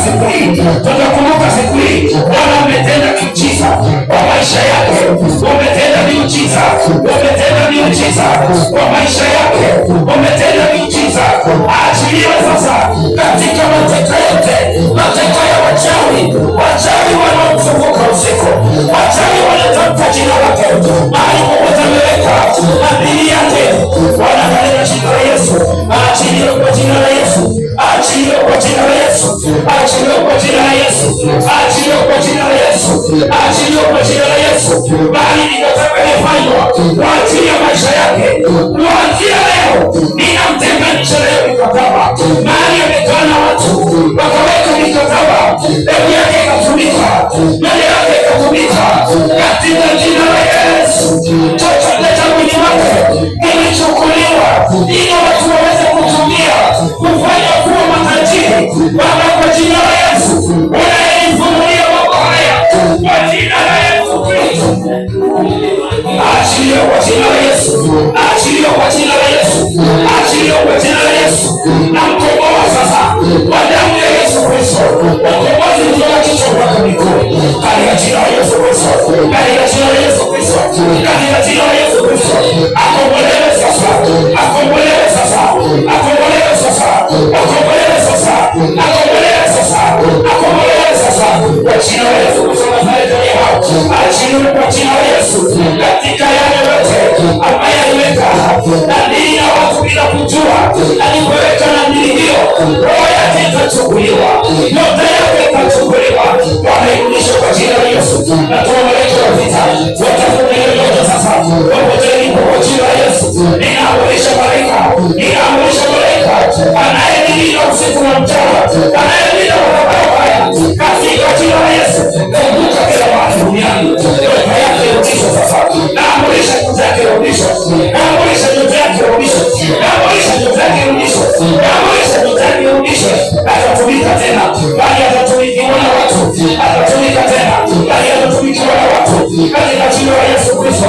Siku hii, tutakumbuka siku hii. Bwana umetenda miujiza kwa maisha yake, umetenda miujiza, umetenda miujiza kwa maisha yake, umetenda miujiza. Aachiliwe sasa katika mateka yote, mateka ya wachawi, wachawi wanaomzunguka usiku, wachawi wanatamka jina lake mahali popote ameweka nadhiri yake. Bwana, katika jina la Yesu, aachiliwe kwa jina la Yesu, aachiliwe kwa jina la Yesu, aachiliwe kwa jina la Yesu, aachiliwe kwa jina la Yesu, aachiliwe kwa jina la Yesu. Bali mikataba ilifanywa kwa ajili ya maisha yake, kuanzia leo ninamtenganisha leo mikataba. Mahali amekaa na watu wakaweka mikataba, mbegu yake ikatumika, mali yake ikatumika, katika jina la Yesu. Chochote cha mwili wake kilichukuliwa ili watu waweze kutumia kufanya kuwa matajiri. Baba, kwa jina la Yesu, unayenifunulia mambo haya kwa jina la Yesu Kristo, achiliwe kwa jina la Yesu, achiliwe kwa jina la Yesu, achiliwe kwa jina la Yesu. Namkomboa sasa kwa damu ya Yesu Kristo, ukombozi kutoka kichwa mpaka miguu, katika jina la Yesu Kristo, katika jina la Yesu Kristo, katika jina la Yesu Kristo, akombolewe sasa, akombolewe sasa, akombolewe sasa, akombolewe sasa, akombolewe sasa, akombolewe sasa kwa jina la Yesu Kristo wa Nazareti aliye hai, achiliwe kwa jina la Yesu katika yale yote ambaye aliweka nadhiri ya watu bila kujua. Alipoweka nadhiri hiyo, roho yake ikachukuliwa, nyota yake ikachukuliwa. Bwana, irudishe kwa jina la Yesu. Natoa malaika wa vita watafute hiyo nyota sasa, popote ilipo kwa jina la Yesu. Ninaamurisha malaika, ninaamurisha malaika anayenilinda usiku na mchana, anayelinda madhabahu haya katika jina la Yesu. Kumbuka kila mahali duniani, nyota yake irudishwe sasa. Naamurisha nyota yake irudishwe, naamurisha nyota yake irudishwe, naamurisha nyota yake irudishwe, naamurisha nyota yake irudishwe. Atatumika tena, bali atatumikiwa na watu, atatumika tena, bali atatumikiwa na watu katika jina la Yesu Kristo.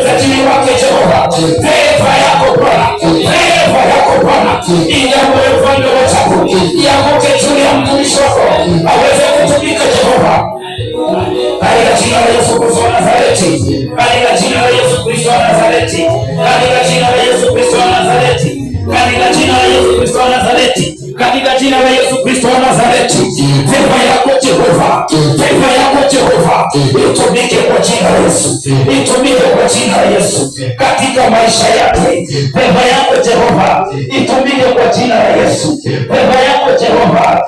Utajiri wake Jehova, favor yako Bwana, favor yako Bwana, ingawa ufalme wa ajabu ianguke juu ya mtumishi wako aweze kutumika Jehova, katika jina la Yesu Kristo wa Nazareti, katika jina la Yesu Kristo wa Nazareti, katika jina la Yesu Kristo wa Nazareti, katika jina la Yesu Kristo wa Nazareti, katika jina la Yesu Kristo wa Nazareti. Favor yako Jehova, favor yako Jehova itumike kwa jina la Yesu, itumike kwa jina la Yesu katika maisha yake. Favor yako Jehova itumike kwa jina la Yesu, favor yako Jehova.